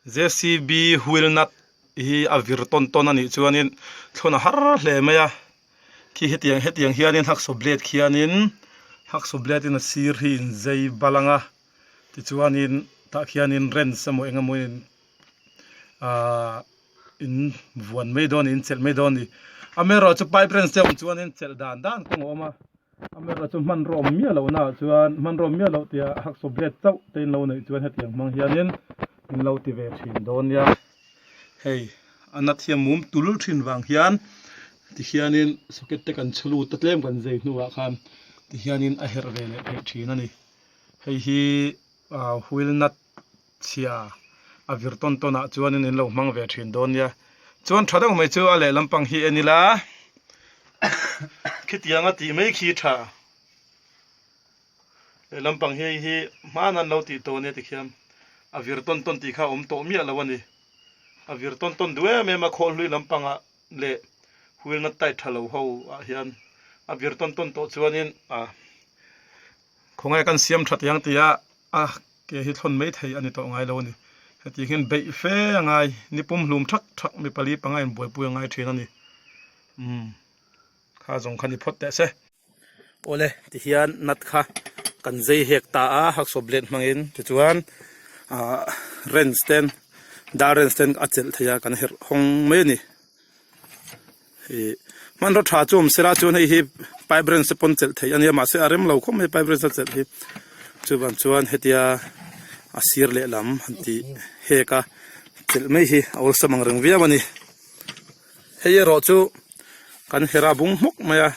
J_c_b wheel nut hi a vir tawn tawn a nih chuanin thlun a har hle mai a khi hetiang hetiang hianin hacksaw blade khianin hacksaw blade in a sir hi in zai bal ang a tichuanin tah khianin wrench emaw eng emaw in ahh in vuan mai dawn a ni in chelh mai dawn a ni amaherawhchu pipe wrench te awm chuanin chelh dan dan kawng a awm a. Amaherawhchu chu hmanraw awm miah lohna ah chuan hmanraw awm miah loh tia hacksaw blade chauh te in lo neih chuan hetiang hmang hianin in lo ti ve thin dawn nia. Hei a na thiam mum tul thin vang hian tihianin socket te kan chhu lut a tlem kan zai hnuah khan tihianin a herh ve leh theih thin a ni. Hei hi ah wheel nut chhia a vir tawn tawn ah chuanin in lo hmang ve thin dawn nia. Chuan tha deuh mai chu a lehlam pang hi en ila khitiang a tih mai khi tha lehlam pang hi hei hi hman an lo tih tawh ania tikhian a vir tawn tawn tih kha a awm tawh miah lo a ni. A vir tawn tawn duh em em a khawl hlui lampangah leh wheel nut tight tha lo ho ah hian a vir tawn tawn tawh chuanin ah khawnge kan siam tha tiang tia a Ke hi thlawn mai thei a ni tawh ngai lo a ni. Heti hian beih fe a ngai, ni pum hlum thak thak mi pali panga in buaipui a ngai thin a ni. Umm kha zawng kha ni phawt teh se. Awle tihian nut kha kan zei hek ta a, hacksaw blade hmangin tichuan ah wrench ten dar wrench ten a chelh thei a kan herh hawng mai a ni. Ih hmanraw tha chu awm sela chuan hei hi pipe wrench te pawn chelh theih a nia mahse a rem lo khawp mai pipe wrench a chelh hi chuvang chuan hetia a sir lehlam han tih hek a chelh mai hi a awlsam ang reng viau a ni hei erawh chu kan her a bung hmawk mai a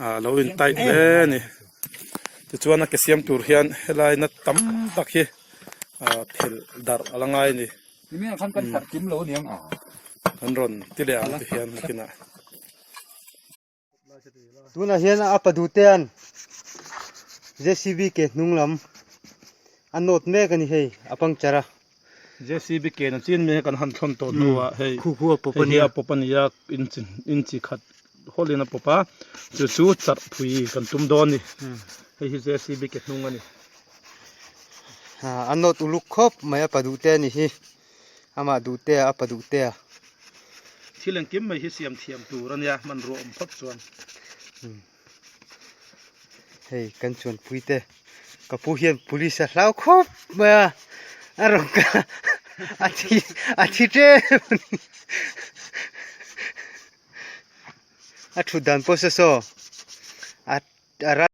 ah lo in tight hle a ni tichuan a ke siam tur hian helai na tam tak hi ah phelh darh a la ngai a ni. Nimin khan kan harh kim lo aniang a. Kan rawn ti leh ang ti hian nakinah. Tunah hian a padutean JCB ke hnung lam a nawt mek a ni hei a puncture a. JCB ke na chin mai kan han thlawn tawh hnuah hei Khu khu a pawp a hei hi nia. a pawp a nia inchi inchi khat hawlin a pawp a chu chu charh phui kan tum dawn a ni. Hei hi JCB ke hnung a ni. A nawt uluk khawp mai a pa duh te a ni hi amah duh te a pa duh te a. Thil engkim mai hi siam thiam tur a nia hmanrua awm phawt chuan. Hei kan chuanpui te ka pu hian police a hlau khawp mai a a rawn kal a thi a thi ṭep a ni a thut dan pawh saw saw a a ral.